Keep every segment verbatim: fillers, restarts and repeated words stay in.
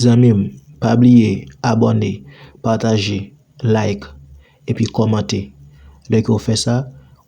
Zanmi m, pa bliye abòne, pataje, like, epi kòmante. Lè ke w fè sa,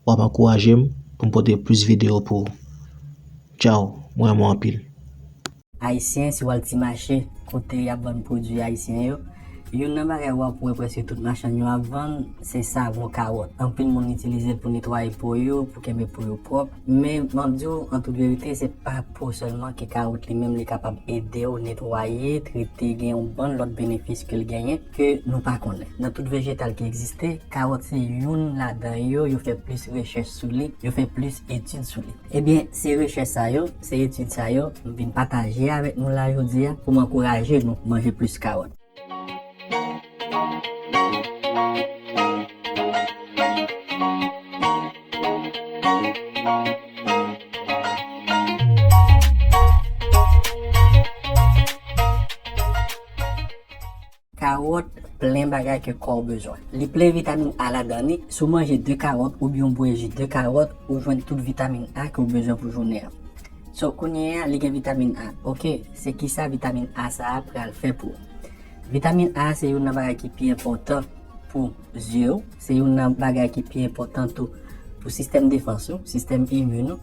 w ap ankouraje m pou m pote plis videyo pou ou. Tchaw, mwen renmen w anpil. Ayisyen, si w al ti mache kote y ap vann pwodui ayisyen yo, youn nan bagay w ap wè prèske tout machann yo ap vann, se savon kawòt. Anpil moun itilize l pou netwaye po yo, pou kenbe po yo pwòp. Men, m ap di w, an tout verite, se pa po sèlman ke kawòt li menm li kapab ede w netwaye, trete, gen yon bann lòt benefis ke l genyen ke nou pa konnen. Nan tout vejetal ki egziste, kawòt se youn ladan yo, yo fè plis rechèch sou li, yo fè plis etid sou li. Ebyen, se rechèch sa yo, se etid sa yo, m vin pataje avèk nou la jodi a pou m ankouraje nou manje plis kawòt. Kawòt plen bagay ke kò w bezwen. Li plen vitamin A ladan li. Si w manje de kawòt oubyen w bwè ji de kawòt, ou jwenn tout vitamin A ke w bezwen pou jounen an. So, kounye a, li gen vitamin A. Oke, se kisa vitamin A sa a pral fè pou ou? Vitamin A se youn nan bagay ki pi enpòtan pou zye w, se youn nan bagay ki pi enpòtan tou pou sistèm defans ou, sistèm imin ou.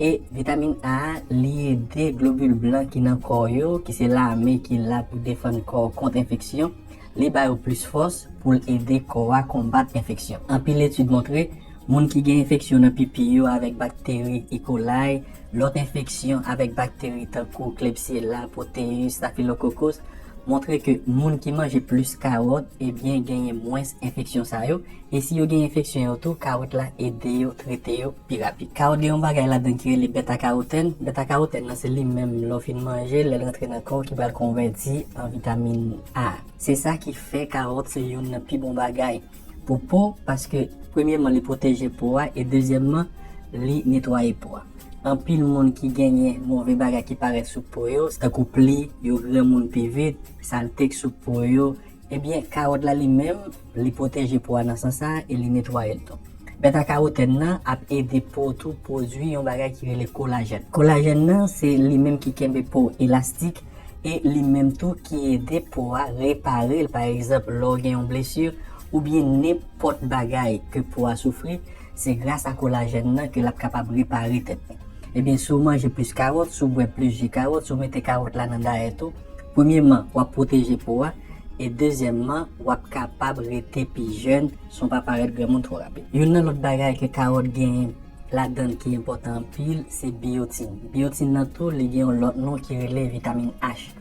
E vitamin A a, li ede globil blan ki nan kò yo, ki se lame ki la pou defann kò w kont enfeksyon, li ba yo plis fòs pou l ede kò a konbat enfeksyon. Anpil etid montre, moun ki gen enfeksyon nan pipi yo avèk bakteri E. coli, lòt enfeksyon avèk bakteri tankou Klebsiella, Proteus, Staphylococcus, montre ke moun ki manje plis kawòt, ebyen, genyen mwens enfeksyon sa yo. E si yo gen enfeksyon yo tou, kawòt la ede yo trete yo pi rapid. Kawòt gen yon bagay ladan ki rele beta karotèn. Beta karotèn nan se li menm lè w fin manje, lè l rantre nan kò w ki pral konvèti an vitamin A. Se sa ki fè kawòt se youn nan pi bon bagay pou po, paske premyèman li pwoteje po a e dezyèmman li netwaye po a. Anpil moun ki genyen move bagay ki parèt sou po yo, tankou pli, yo granmoun pi vit, salte k sou po yo, ebyen, kawòt la li menm, li pwoteje po a nan sans sa a e li netwaye l tou. Beta karotèn nan ap ede po tou pwodui yon bagay ki rele kolajèn. Kolajèn nan, se li menm ki kenbe po elastik e li menm tou ki ede po a repare l. Pa egzanp, lè w gen yon blesi oubyen nenpòt bagay ke po a soufri, se gras a kolajèn nan ke l ap kapab repare tèt li. Ebyen, si w manje plis kawòt, si w bwè plis ji kawòt, si w mete kawòt la nan dayèt ou, premyèman, w ap pwoteje po a, e dezyèmman, w ap kapab rete pi jèn san w pa parèt granmoun twò rapid. Youn nan lòt bagay ke kawòt genyen ladan l ki enpòtan anpil, se biyotin. Biyotin nan tou, li gen yon lòt non ki rele vitamin H.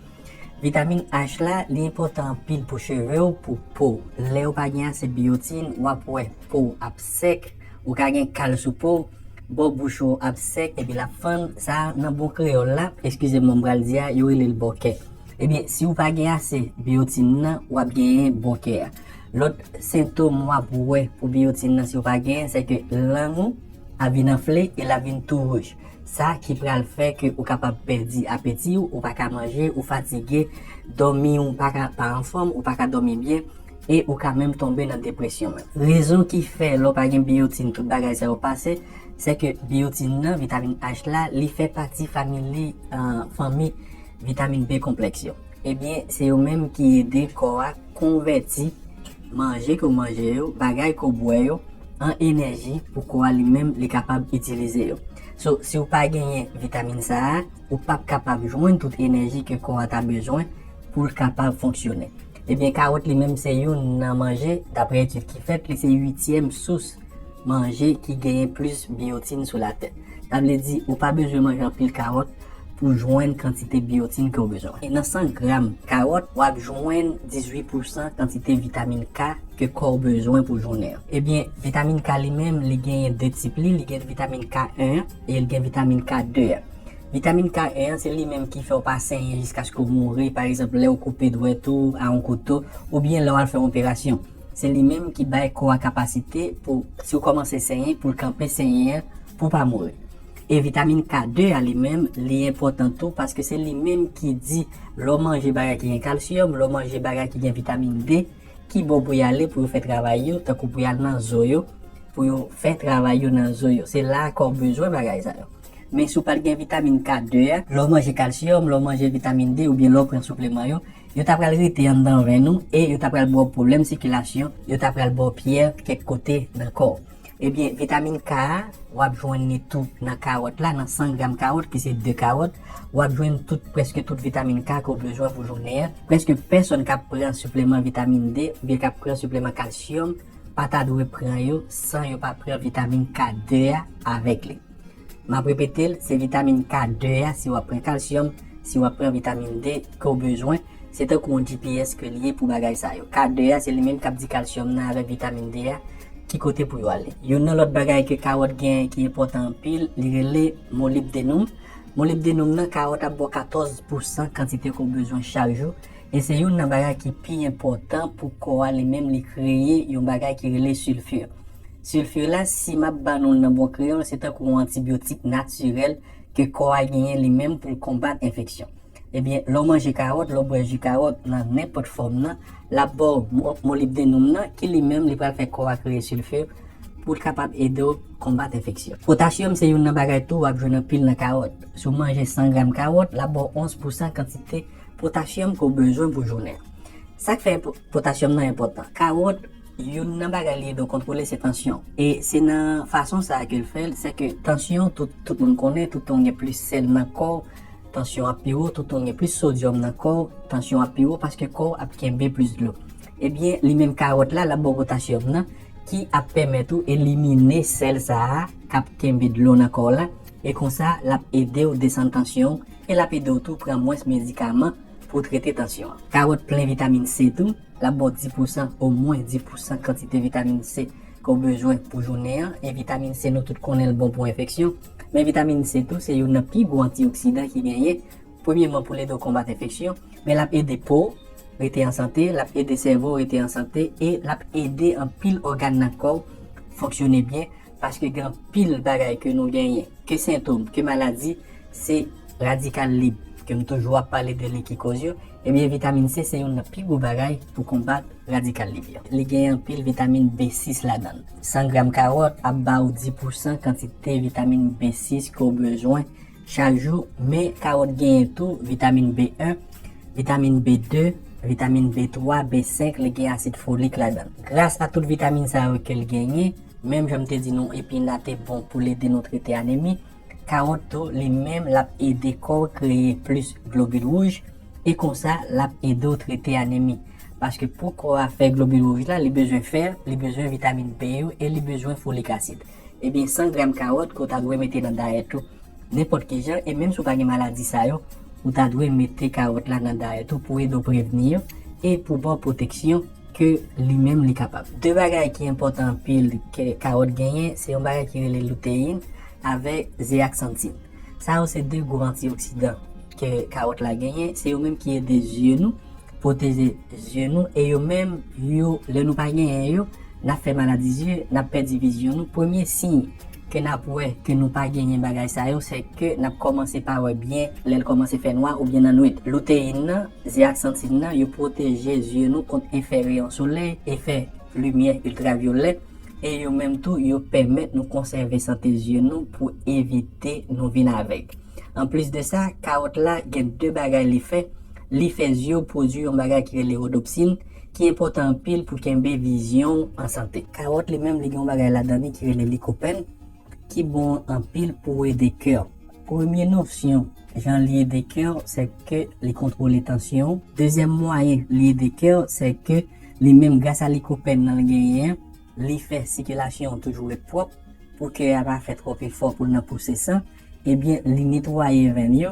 Vitamin H la, li enpòtan anpil pou cheve w, pou po w. Lè w pa gen ase biyotin, w ap wè po w ap sèk, ou ka gen kal sou po w, bò bouch ou ap sèk, epi l ap fann. Sa a, nan bon kreyòl la, eskize m, m pral di a, yo rele l bòkè. Ebyen, si w pa gen ase biyotin nan, w ap genyen bòkè a. Lòt sentòm w ap wè pou biyotin nan, si w pa genyen, se ke lang ou ap vin anfle e l ap vin tou wouj. Sa ki pral fè ke ou kapab pèdi apeti w, ou pa ka manje, ou fatige, dòmi w pa ka, pa anfòm, ou pa ka dòmi byen, e ou ka menm tonbe nan depresyon menm. Rezon ki fè lè w pa gen biyotin tout bagay sa yo pase, se ke biyotin nan, vitamin H la, li fè pati famili, ah, fanmi vitamin B konplèks yo. Ebyen, se yo menm ki ede kò a konvèti manje ke w manje yo, bagay ke w bwè yo, an enèji pou kò a li menm li kapab itilize yo. So, si w pa genyen vitamin sa a, ou p ap kapab jwenn tout enèji ke kò a ta bezwen pou l kapab fonksyone. Ebyen, kawòt li menm se youn nan manje, daprè etid ki fèt, li se uityèm sous manje ki genyen plis biyotin sou latè. Sa vle di, ou pa bezwen manje anpil kawòt pou jwenn kantite biyotin ke w bezwen. E nan san gram kawòt, w ap jwenn dizuit pousan kantite vitamin K ke kò w bezwen pou jounen an. Ebyen, vitamin K li menm, li genyen de tip li, li gen vitamin K en an e li gen vitamin K de an. Vitamin K en an, se li menm ki fè w pa senyen jiskaske w mouri, pa egzanp, lè w koupe dwèt ou a yon kouto, oubyen lè w al fè yon operasyon. Se li menm ki bay kò a kapasite pou, si w kòmanse senyen, pou l kanpe senyen an, pou w pa mouri. E vitamin K de a li menm, li enpòtan tou, paske se li menm ki di lè w manje bagay ki gen kalsyòm, lè w manje bagay ki gen vitamin D, ki bò pou y ale pou yo fè travay yo, tankou pou y al nan zo yo, pou yo fè travay yo nan zo yo. Se la a kò w bezwen bagay sa yo. Men si w pa t gen vitamin K de a, lè w manje kalsyòm, lè w manje vitamin D oubyen lè w pran sipleman yo, yo ta pral rete anndan venn ou e yo ta pral ba w pwoblèm sikilasyon, yo ta pral ba w pyè kèk kote nan kò w. Ebyen, vitamin K a, w ap jwenn li tou nan kawòt la, nan san gram kawòt, ki se de kawòt, w ap jwenn tout, prèske tout vitamin K ke w bezwen pou jounen an. Prèske pèsonn k ap pran sipleman vitamin D oubyen k ap pran sipleman kalsyòm pa ta dwe pran yo san yo pa pran vitamin K de a avèk li. M ap repete l, se vitamin K de a si w ap pran kalsyòm, si w ap pran vitamin D ke w bezwen, se tankou yon G P S ke l ye pou bagay sa yo. K de a, se li menm k ap di kalsyòm nan avèk vitamin D a ki kote pou yo ale. Youn nan lòt bagay ke kawòt genyen ki enpòtan anpil, li rele molibdenòm. Molibdenòm nan, kawòt ap ba w katòz pousan kantite ke w bezwen chak jou. E se youn nan bagay ki pi enpòtan pou kò a li menm li kreye yon bagay ki rele silfi. Silfi la, si m ap ba nou l nan bon kreyòl, se tankou yon antibyotik natirèl ke kò a genyen li menm pou l konbat enfeksyon. Ebyen, lè w manje kawòt, lè w bwè ji kawòt nan nenpòt fòm nan, l ap ba w mo- molibdenòm nan ki li menm li pral fè kò a kreye silfi pou l kapab ede w konbat enfeksyon. Potasyòm se youn nan bagay tou w ap jwenn anpil nan kawòt. Si w manje san gram kawòt, l ap ba w onz pousan kantite potasyòm ke w bezwen pou jounen an. Sa k fè po- potasyòm nan enpòtan? Kawòt, youn nan bagay li ede w kontwole se tansyon. E se nan fason sa a ke l fè l, se ke tansyon, tout, tout moun konnen, toutan w gen plis sèl nan kò w, tansyon ap pi wo, toutan w gen plis sodyòm nan kò w, tansyon ap pi wo paske kò w ap kenbe plis dlo. Ebyen, li menm kawòt la, l ap ba w potasyòm nan ki ap pèmèt ou elimine sèl sa a k ap kenbe dlo nan kò w la, e konsa, l ap ede w desann tansyon w e l ap ede w tou pran mwens medikaman pou trete tansyon an. Kawòt plen vitamin C tou, l ap ba w dis pousan, omwen dis pousan kantite vitamin C ke w bezwen pou jounen an. E vitamin C, nou tout konnen l bon pou enfeksyon. Men vitamin C tou, se youn nan pi gwo antioksidan ki genyen. Premyeman, pou l ede w konbat enfeksyon, men l ap ede po w rete an sante, l ap ede sèvo w rete an sante, e l ap ede anpil ògàn nan kò w fonksyone byen, paske gen anpil bagay ke nou genyen, ke sentòm, ke maladi, se radikal lib, ke m toujou ap pale de li ki koz yo. Ebyen, vitamin C se youn nan pi gwo bagay pou konbat radikal lib yo. Li gen anpil vitamin B sis ladan l. San gram kawòt ap ba w dis pousan kantite vitamin B sis ke w bezwen chak jou, men kawòt genyen tou vitamin B en, vitamin B de, vitamin B twa, B senk, li gen asid folik ladan l. Gras a tout vitamin sa yo ke l genyen, menm jan m te di nou epinate bon pou l ede nou trete anemi, kawòt tou, li menm, l ap ede kò w kreye plis globil wouj, e konsa, l ap ede w trete anemi. Paske pou kò a fè globil wouj la, li bezwen fè, li bezwen vitamin B yo, e li bezwen folik asid. Ebyen, san gram kawòt ke w ta dwe mete nan dayèt ou, nenpòt ki jan, e menm si w pa gen maladi sa yo, ou ta dwe mete kawòt la nan dayèt ou pou ede w prevni yo, e pou ba w pwoteksyon ke li menm li kapab. De bagay ki enpòtan anpil ke kawòt genyen, se yon bagay ki rele lutein avèk zeaksantin. Sa yo se de gwo antioksidan ke kawòt la genyen, se yo menm ki ede zye nou, pwoteje zye nou, e yo menm, yo, lè nou pa genyen yo, n ap fè maladi zye, n ap pèdi vizyon nou. Premye siy ke n ap wè ke nou pa genyen bagay sa yo, se ke n ap kòmanse pa wè byen lè l kòmanse fè nwa oubyen nan nwit. Lutein nan, zeaksantin nan, yo pwoteje zye nou kont efè reyon solèy, efè limyè iltravyolè, e yo menm tou, yo pèmèt nou konsève sante zye nou pou evite nou vin avèg. Anplis de sa, kawòt la gen de bagay li fè. Li fè zye w pwodui yon bagay ki rele rodopsin, ki enpòtan anpil pou kenbe vizyon w an sante. Kawòt li menm, li gen yon bagay ladan li ki rele likopèn, ki bon anpil pou ede kè w. Premye nosyon, jan li ede kè w, se ke li kontwole tansyon w. Dezyèm mwayen li ede kè w, se ke li menm, gras a likopèn nan l genyen an, li fè sikilasyon an toujou ret pwòp, pou kè a pa fè twòp efò pou l nan pouse san, ebyen, li netwaye venn yo,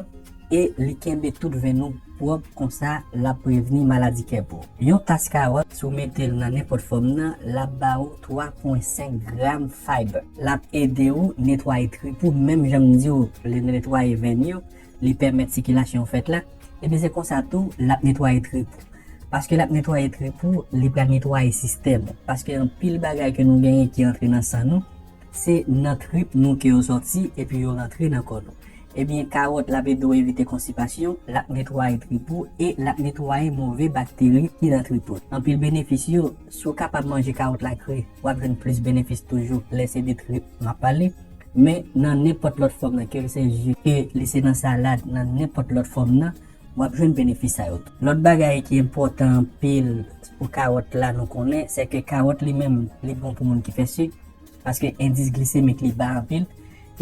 e li kenbe tout venn nou pwòp, konsa, l ap prevni maladi kè pou ou. Yon tas kawòt, si w mete l nan nenpòt fòm nan, l ap ba ou twa pwen senk gram fiber. L ap ede ou netwaye trip ou, menm jan m di w, li netwaye venn yo, li pèmèt sikilasyon fèt la, ebyen, se konsa tou, l ap netwaye trip ou. Paske l ap netwaye trip ou, li pral netwaye sistèm ou. Paske anpil bagay ke nou genyen ki antre nan san nou, se nan trip nou ke yo sòti epi yo rantre nan kò nou. Ebyen, kawòt l ap ede w evite konstipasyon, l ap netwaye trip ou e l ap netwaye move bakteri ki nan trip ou. Anpil benefis yo, si w kapab manje kawòt la kri, w ap jwenn plis benefis toujou lè se de trip m ap pale. Men nan nenpòt lòt fòm nan, ke se ji, ke li se nan salad, nan nenpòt lòt fòm nan, w ap jwenn benefis sa yo tou. Lòt bagay ki enpòtan anpil pou kawòt la, nou konnen, se ke kawòt li menm, li bon pou moun ki fè sik, paske endis glisemik li ba anpil.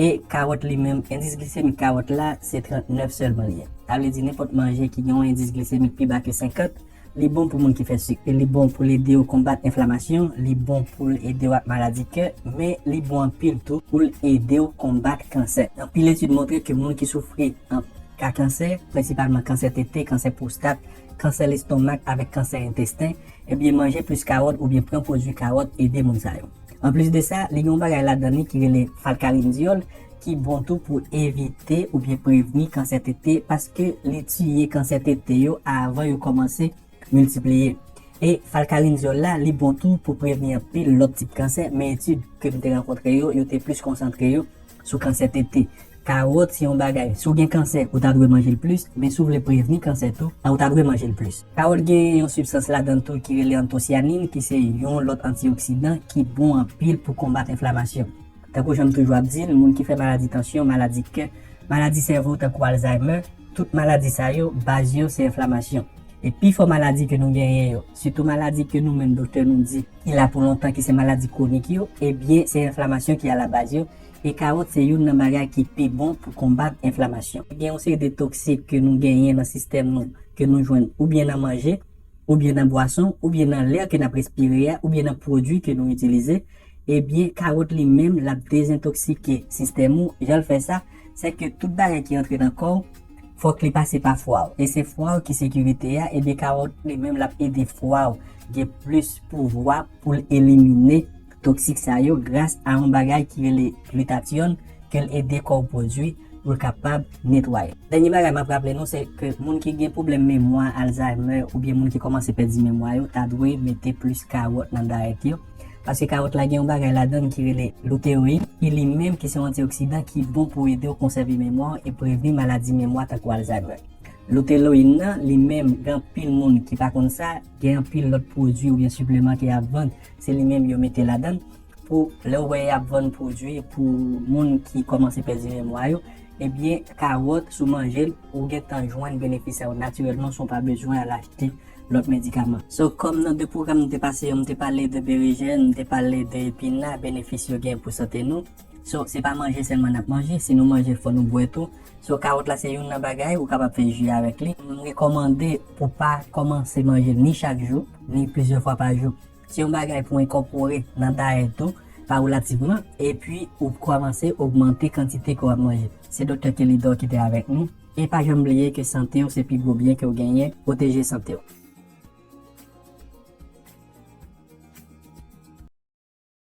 E kawòt li menm, endis glisemik kawòt la, se trannèf sèlman li ye. Sa vle di, nenpòt manje ki gen yon endis glisemik pi ba ke senkant, li bon pou moun ki fè sik. E li bon pou l ede w konbat enflamasyon, li bon pou l ede w ak maladi kè, men li bon anpil tou pou l ede w konbat kansè. Anpil etid montre ke moun ki soufri an ka kansè, prensipalman kansè tete, kansè pwostat, kansè lestomak avèk kansè entesten, ebyen manje plis kawòt oubyen pran pwodui kawòt ede moun sa yo. Anplis de sa, li gen yon bagay ladan li ki rele falkarindyòl, ki bon tou pou evite oubyen prevni kansè tete, paske li tiye kansè tete yo avan yo kòmanse miltipliye. E falkarindyòl la, li bon tou pou prevni anpil lòt tip kansè, men etid ke m te rankontre yo, yo te plis konsantre yo sou kansè tete. Kawòt se yon bagay, si w gen kansè, ou ta dwe manje l plis, men si w vle prevni kansè tou, ou ta dwe manje l plis. Kawòt gen yon sibstans ladan l tou ki rele antosyanin, ki se yon lòt antioksidan ki bon anpil pou konbat enflamasyon. Tankou jan m toujou ap di l, moun ki fè maladi tansyon, maladi kè, maladi sèvo tankou Alzheimer, tout maladi sa yo, baz yo se enflamasyon. E pifò maladi ke nou genyen yo, sitou maladi ke nou menm doktè nou di ki la pou lontan, ki se maladi kwonik yo, ebyen se enflamasyon ki alabaz yo. E kawòt se youn nan bagay ki pi bon pou konbat enflamasyon. Gen yon seri de toksik ke nou genyen nan sistèm nou, ke nou jwenn oubyen nan manje, oubyen nan bwason, oubyen nan lè ke n ap respire a, oubyen nan pwodui ke nou itilize, ebyen kawòt li menm l ap dezentoksike sistèm ou. Jan l fè sa, se ke tout bagay ki antre nan kò w, fòk li pase pa fwa w. E se fwa w ki sekirite a, ebyen kawòt li menm l ap ede fwa w gen plis pouvwa pou l elimine toksik sa yo gras a yon bagay ki rele glitatyòn ke l ede kò w pwodui pou l kapab netwaye. Dènye bagay m ap raple nou se ke moun ki gen pwoblèm memwa, Alzheimer, oubyen moun ki kòmanse pèdi memwa yo, ta dwe mete plis kawòt nan dayèt yo. Paske kawòt la gen yon bagay ladan l ki rele luteolin, ki li menm ki se yon antioksidan ki bon pou ede w konsève memwa w e prevni maladi memwa tankou Alzheimer. Luteolin nan, li menm, gen anpil moun ki pa konn sa, gen anpil lòt pwodui oubyen sipleman ke y ap vann, se li menm yo mete ladan l. Pou lè w wè y ap vann pwodui pou moun ki kòmanse pèdi memwa yo, ebyen, kawòt, si w manje l, ou gentan jwenn benefis sa yo natirèlman, san w pa bezwen al achte lòt medikaman. So, kòm nan de pwogram nou te pase yo, m te pale de berejèn, m te pale de epina, benefis yo gen pou sante nou. So, se pa manje sèlman n ap manje, si nou manje, fò nou bwè tou. So, kawòt la se youn nan bagay, ou kapab fè ji avèk li. M rekòmande pou pa kòmanse manje l ni chak jou, ni plizyè fwa pa jou. Se yon bagay pou enkòpore nan dayèt ou, pawolativman, epi ou kòmanse ogmante kantite ke w ap manje. Se Doktè Kelidor ki te avèk nou. E pa janm bliye ke sante w se pi gwo byen ke w genyen, pwoteje sante w.